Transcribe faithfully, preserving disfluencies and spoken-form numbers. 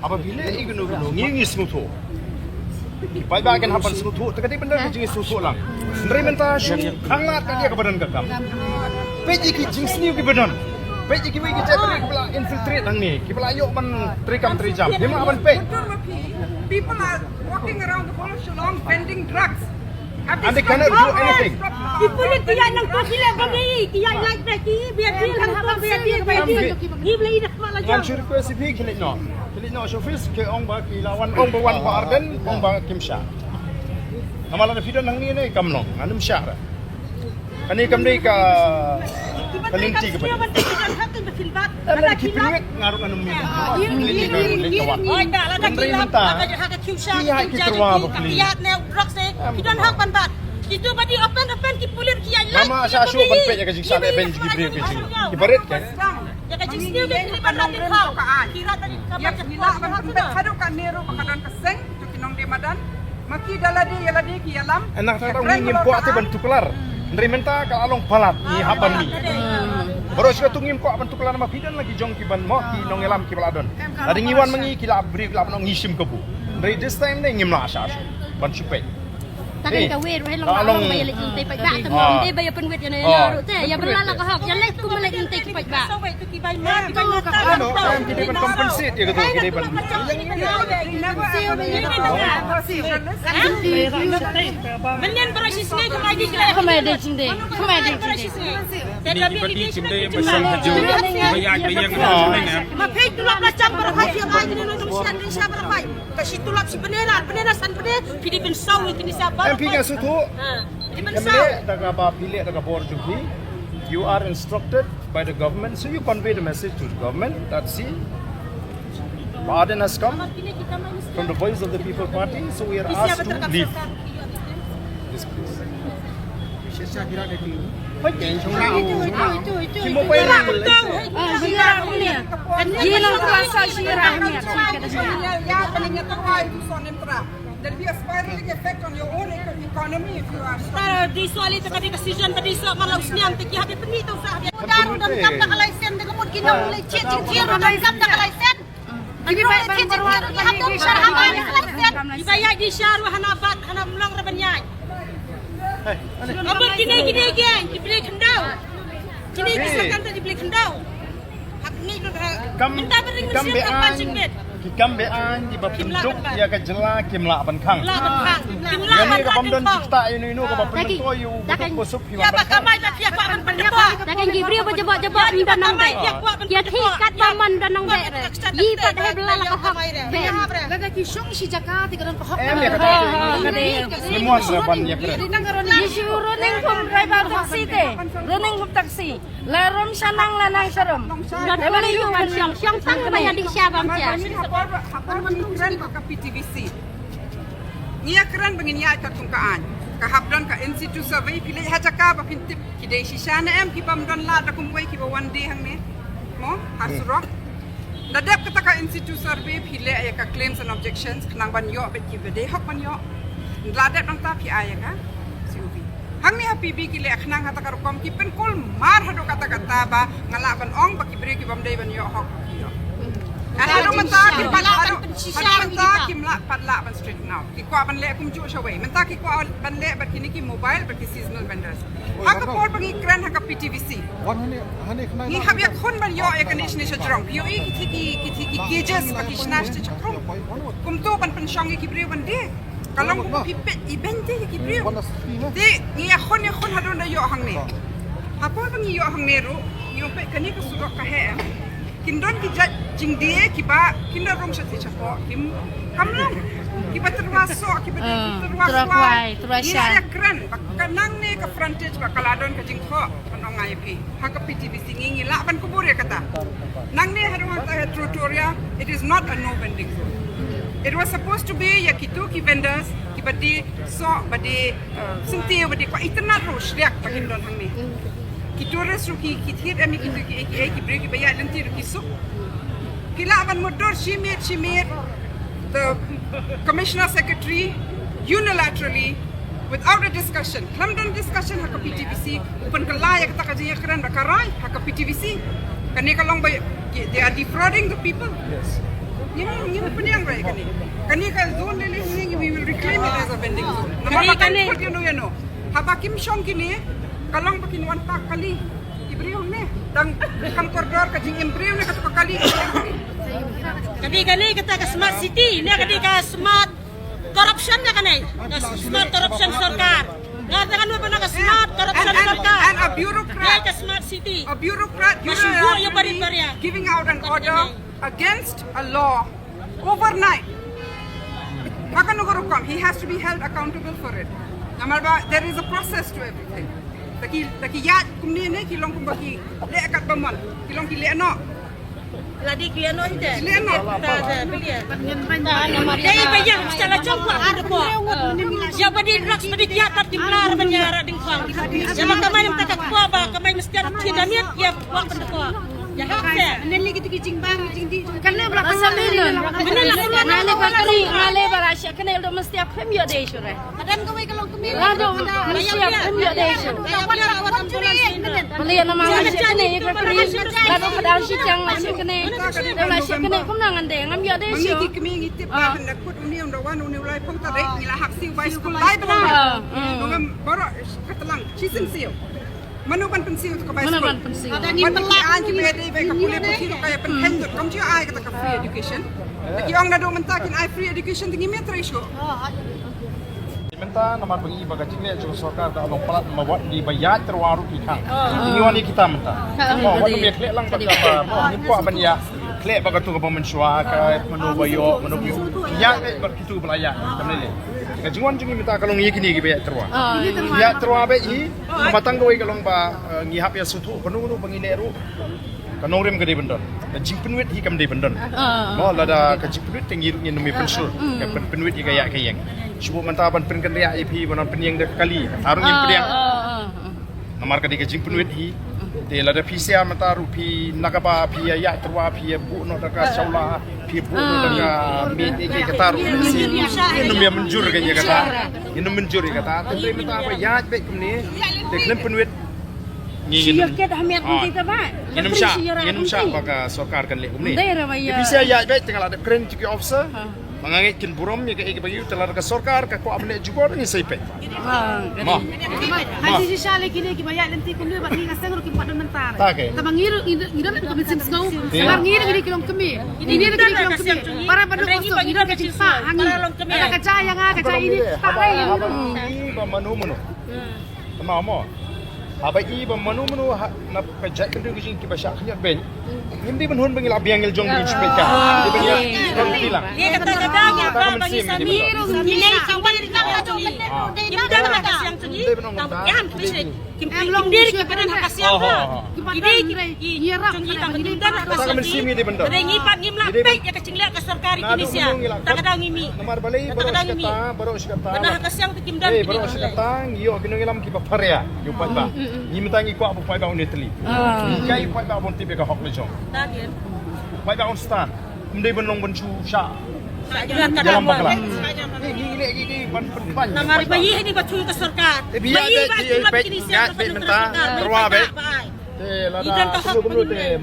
Haba phi leh ïa kano kano ngi ngi sngewthuh. Ki paidbah kin hap ban sngewthuh, te ka dei ban don ka jingsngewthuh lang. Hynrei mynta shu khang lad ka dei kaba don ka kam. Peit ïa ki jingsniew kiba don. Peit ïa kiwei ki jaitbynriew kiba la infiltrate hangne, kiba la ïoh ban trei kam trei jam. Phim lah ban peit. People are walking around the whole of Shillong vending drugs. And they cannot do anything. Ki pulit ki ïa nang to ki leh ba ngi ki ïa ngai ba ki bia deal hang to bia deal bia deal. Ngi bla i dah ma la jam. Ngan shu request ïa phi, khie leit noh. Khie leit noh sha office, ki ong ba ki la wan, ong ba wan Bah Ardent, ong ba kim shah. Namar lada phi don hangne ne kam long, ngan ym shah re. Kane kam dei ka, ka lynti kaba dei. Lada ki pynwit nga ruh ngan ym ïa. Hynrei mynta ki ha ki tyrwa ba phi. Ki don hak ban bat. Ki tu ba dei open open ki pulit ki ïa. Namar sha shu ban peit ïa ka jingshah leh ban jong ki briew ki jing. Ki barit ka. Ïa ka jingsniew ki kli ban rat ki khaw. Ki rat ban ka. Ki la ban pynbeit haduh katne ruh ba ka don ka seng. Ki nongdie madan, ma ki da lade ïa lade ki ïalam. Nangta ngi ngim kwah te ban tuklar. Hynrei mynta ka la long palat ngi hap ban mih. Baroh shi katta ngim kwah ban tuklar namar phi don la ki jong ki ban mo ki nongïalam kiba la don. Lada ngi wan ma ngi ki la briew ki la ban ong ngi shim kabu. Hynrei this time ne ngim lah sha shu ban shu peit. Ta kan ka wei ruh long long ba ïa leit lynti paidbah te mo dei ba ïa pynwit ïa na ruh te ïa pynlait la ka hok ïa leit kum leit lynti ki paidbah. Ano, em, ki dei ban compensate ïa kato, ki dei ban. Mynnin baroh shi sngi ka mai dei. Ka mai dei jingdei. Ka mai dei jingdei. Te ka bia dei jingdei ba shong ka jong. Ba ïa ba ïa ka. Ma phi tu la pla cham baroh hai phi ai ni nong shan ni sha baroh hai. Ka shi tulop shi bnai ar bnai san bnai phi dei ban saw ïa kine sha baroh. Em phi nga sngewthuh. Ha. Phi dei ban saw. Em leh da kaba phi leh da ka bor jong phi. You are instructed by the government, so you convey the message to the government that, see, Bah Ardent has come from the Voice of the People Party, so we are asked to leave this place. There'll be a spiraling effect on your own eco- economy if you are. Di soh lei te ka dei ka season ba di soh, ma la u sniang te ki hap ban pynmih tang sah. Daru dang kam da ka license, da ka mut ki nong leit chieh jingthiah ruh dang kam da ka license. Ki ba ïaid ban baroh ki hap ban shah hana license. Ki ba ïaid di shah ruh hana bat hana mlong ruh ban ïaid. Amut kine kine ki ïaid ki briew khyndew. Kine ki sorkar te ki briew khyndew. Kam, kam beaiñ, ki kam beaiñ, ki ba pynduk ïa ka jylla kim lah ban khang. Ïa kane ka bym don jingktah ïano ïano ka ba pyntok ïa u ba suk ki ban khang. Ïa ba kamai ba ïa kwah ban pynduk. Da kane ki briew ba jabok jabok ym don nongbeh. Ïa thik katba mon don nongbeh re. Ïa pat hep la la ka hok. Lada ki shong shi jaka te ka don ka hok. Em ïa kata. Ki mon ban ïa kren. Ïa shi u running from driver taxi te. Running from taxi. La rum sha nang la nang sha rum. Don kane ïa ban shong shong tang ba ïa dih sha bam sha. Hapor hapor ngi kren ka P T V C. Ngi ïa kren ba ngin ïaid katkum ka aiñ. Ka hap don ka in situ survey phi leit ha jaka ba phin tip ki dei shisha ne em ki bym don lad da kum wei ki ba wan dih hangne. Mo ha surok. Da dep kata ka in situ survey phi leh ïa ka claims and objections khnang ban ïoh bad ki ba dei hok ban ïoh. Da dep nangta phi ai ïa ka C O V. Hangne ha P B ki leh khnang ha ta ka rukom ki pynkulmar haduh katta katta ba nga lah ban ong ba ki briew ki bym dei ban ïoh hok ki ïoh. Haduh mynta ki pat haduh mynta kim lah pat lah ban straighten out. Ki kwah ban leh kumjuh shawei. Mynta ki kwah ban leh bad kine ki mobile bad ki seasonal vendors. Ha ka por ba ngi kren ha ka P T V C. Ngi hap ïakhun ban ïoh ïa kane shane shajrong. Phi ïohi ki thik ki, ki thik ki cages ba ki shna sha shaphrang. Kumto ban pynshong ïa ki briew ban die. Ka long ba phi peit i beiñ te ïa ki briew. Te ngi ïakhun ïakhun haduh da ïoh hangne. Ha por ba ngi ïoh hangne ruh ngi ong peit kane ka surok ka heh. Kin don ki jait jingdie kiba kin da rung sha ti chapoh kim kam long. Kiba tyrwa soh kiba tyrwa kwai tyrwa sha. Ngi ïa kren ba ka nangne ka frontage ba ka la don ka jingthoh ban ong ai phi. Ha ka P T V C ngi ngi lah ban kubur ïa kata. Nangne ha ruang ta ha Trotoria it is not a no vending zone. It was supposed to be ïa kitu ki vendors kiba die soh ba die syntiew ba die kwah itynnad ruh shriak ba kin don hangne. Ki tourist ruh ki ki thied em ki ki ki ki briew ki ba ïaid lynti ruh ki suk. Ki lah ban mutdur shi miet shi miet. The commissioner secretary unilaterally without a discussion. Khlem don discussion ha ka P T V C. U pynkylla ïa kata ka jingïakren ba ka rai ha ka P T V C. Kane ka long ba they are defrauding the people. Yes. Ngim, ngim pdiang re kane. Kane ka zone lele ngi, we will reclaim it as a vending zone. Namar ba kan kane put ïano ïano. Haba kim shong kine, ka long ba kin wan tak kali. Ki briew ne, tang kham kordor ka jingim briew ne, kata ka kali. Kane, kane kata ka smart city ne, kane ka smart corruption ne kane. Ka smart corruption sorkar. Nga tang anu ba na ka smart corruption sorkar. And a bureaucrat, ne ka smart city. A bureaucrat, you know, giving out an order against a law overnight. Ba kano ka rukom, he has to be held accountable for it. Namar ba, there is a process to everything. Ta ki, ta ki ïaid kumne ne, ki long kumba ki leh katba mon, ki long ki leh noh. Lada ki leh noh hi te. Ki leh noh. Ta, ta, pilihan. Dei ba ïa, sa la jong kwah, ada kwah. Ïa ba dei drugs, ba dei kiad, pat ki mlar ban ïa ra ding kwah. Ïa ba kamai mynta ka kwah ba, kamai mesti ada ki da miet, ïa kwah ban kwah. Ïa hak te. Nen lei kita ki jingbang, jingdih, jing- Kan leh ba la pynlong. Nga leh ba kane, nga leh ba la shah kane, lada mesti ap phim ïoh dei shuh re. Lada mesti ap phim ïoh dei shuh. Balei namar la shah kane, ïa ka kane, lada ka dang shah kane, la shah kane, kumno ngan dei, ngam ïoh dei shuh. Ngi tip ba hynda kut une u da wan, une u lai phew tarik, ngi la hap siew bai skul lai bnai. Ngi ngam baroh ka tlang shisien siew. Mano ban pynsiew to ka bai skul? Mano ban pynsiew? Ban ki aiñ kiba dei bai ka pule puthi ruh ka ïa pynkheiñ lut. Kam ju ai kata ka free education. Te ki ong naduh mynta kin ai free education te ngim ïatrei shuh. Mynta namar ba ngi ba ka jingleh jong sorkar ka long palat, ma wat ngi ba ïaid tyrwa ruh ki khang. Ngi wan ïa kita mynta. Mo wat ngi khleh lang ba ka ba mo ngi kwah ban ïa khleh ba ka tu ka ba mynshuwa ka mano ba ïoh mano ba ïoh. Ïa ka ba kitu ba la ïa. Kam lei lei. Ka jingwan jong ngi mynta ka long ïa kine kiba ïaid tyrwa. Ïaid tyrwa ba i Ka ba tang kawei ka long ba, eh, ngi hap ïa sngewthuh kano kano ba ngi leh ruh. Ka nongrim ka dei ban don. Ka jingpynwit hi kam dei ban don. Mo lada ka jingpynwit te ngi ruh ngin ym ïa pynshlur. Ka pyn, pynwit ïa ka ïa ka ïeng. Shu buh mynta ban pynkynriah ïa phi ban pynïeng da ka kali. Ka ruh ngin pdiang. Namar ka dei ka jingpynwit hi. Te lada phi sia mynta ruh phi na kaba phi ïa ïa tyrwa phi ïa buh noh da ka shawla. Phi buh noh da ka miej ïa kata ruh. Ngin ym ïa mynjur ka ïa kata. Ngin ym mynjur ïa kata. Te mynta ba ïa beit kumne. Te khlem pynwit. Ngi ngin ym shah, ngin ym shah ba ka sorkar kan leh kumne. Te phi sia ïa beit te nga la dep kren ki officer. Ba nga ngeit kin burom ïa ka, ïa ka ba ïa te lada ka sorkar ka kwah ban leh jubor ngi sa ïa peit. Mo. Haji shisha le kine kiba ïaid lynti kumne ba ngi ka seng ruh kim pat don mynta. Ta ke. Taba ngi ruh ngi don ka mynsiem sngew. Ba ngi ruh ngi ki long kmie. Ngi ruh ngi ki long kmie. Para ba don ka song ngi don ka jingpah ha ngi. Ka jia ïa nga ka jia ine. Ta re. Haba i ba mano mano. Tama mo. Haba i ba mano mano ha na ka jait ka dei ka jing kiba shah khyndiat beiñ. Ngim dei ban hun ba ngi la biang ngil jong ngi chupet ka. Dei ban ngi ba ngi bilang. Ye kata kata ngi ba ba ngi sami. Ngi nei ka wan ka jong ngi. Ngi da ka siang jong ngi. Dei ban ong kata. Yan ki bishri. Kim kim dei ki padan ha ka siang ka. Ki dei ki jong ngi tang kim da ha ka siang. Ngi dei ban da. Ngi pat ngim la peit ïa ka jingleh ka sorkar ki ni sia. Ta ka dang ngi mih. Namar balei baroh shi katta, baroh shi katta. Ba na ha ka siang te kim don. Baroh shi katta ngi ïoh ki nongïalam kiba pharia. Ïoh paidbah. Ngi mynta ngi kwah ba paidbah un ïatylli. Ngi kwah ba un tip ïa ka hok la jong. Paidbah un stad. Ym dei ban long ban shu shah. Ïalam bakla. Ngi ngi leh ngi ngi ban pynpaw. Namar ba ïa ni ba shu ka sorkar. Ba ïa ba ki ni sia ka mynta. Tyrwa beit. Te lada kumno kumno te.